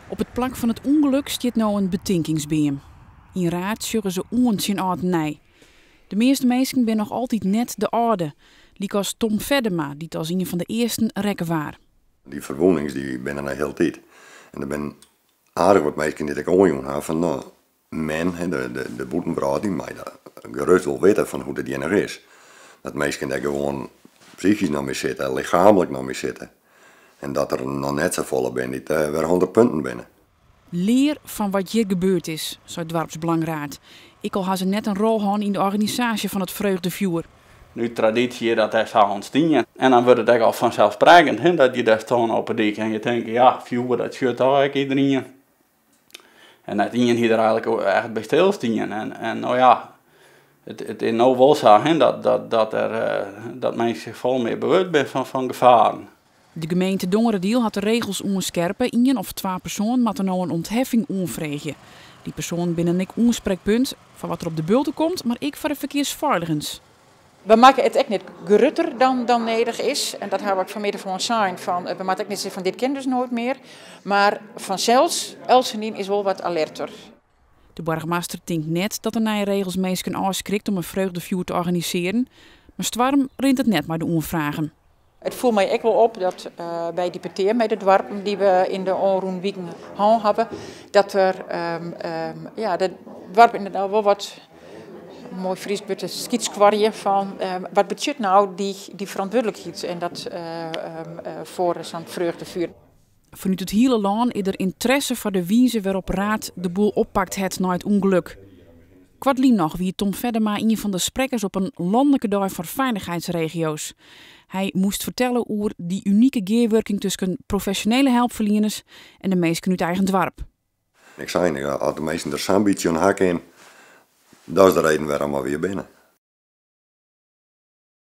Op it plak fan it ûngelok stiet no in betinkingsbeam. Yn Raard sjogge se oan tsjin âld en nij. De measte minsken binne noch altyd net de âlde, lykas Tom Feddema, dy't as ien fan de earsten rekke waard. Dy ferwûnings dy binne noch hieltyd. En der binne aardich wat minsken dy't ek oanjûn ha fan no, men, de bûtenwrâld, dy mei gerêst wol witte fan hoe't it hjir noch is. Dat minsken dêr gewoan psychysk noch mei sitte, lichaamlik noch mei sitte. En dat der noch net safolle binne dy't wer 100 punten binne. Lear fan wat hjir gebeurd is, seit Doarpsbelang Raard. Ek al ha se net in rol hân yn de organisaasje fan it Freugdefjoer. Nu traditie dat dêr sa ûntstien. En dan wurdt it ek al fanselssprekkend, hè, dat je dêr stean op 'e dyk en je tinke, ja, fjoer, dat sjocht ek iderien. En net ien hie der eigenlik echt by stilstien. En no ja, it is no wol sa, hè, dat minsken sich folle mear bewust binne fan gefaren. De gemeente Dongeradiel hat de regels oanskerpe. Ien of twa persoanen moatte no in ûntheffing oanfreegje. Dy persoanen binne ek oansprekpunt foar wat der op de bulte komt, mar ek foar de ferkearsfeiligens. We meitsje it ek net grutter dan nedich is. En dat ha we ek fan mear fan sein. Fan, we moatte ek net sizze fan dit kin dus noait mear. Mar fansels, eltsenien is wol wat alerter. De boargemaster tinkt net dat de nije regels minsken ôfskrikt om in freugdefjoer te organisearjen. Mar stoarm rint it net mei de oanfragen. It foel my ek wol op dat by dy petear mei de doarpen dy't we yn de ôfrûne wiken hân hawwe, dat der, ja, de doarpen ynderdaad wol wat, moai Frysk wurd, skytskoarje fan wat betsjut no dy ferantwurdlikheid en dat foar sa'n freugdefjoer. Fanút it hiele lân is der ynteresse foar de wize wêrop't Raard de boel oppakt hat nei it ûngelok. Koartlyn noch wie Tom Feddema ien fan de sprekkers op in lanlike dei foar feilichheidsregio's. Hy moast fertelle oer dy unike gearwurking tusken profesjonele helpferlieners en de minsken út eigen doarp. Ik sei, as de minsken der sa'n bytsje oan ha kin, dat is de reden wêrom we hjir binne.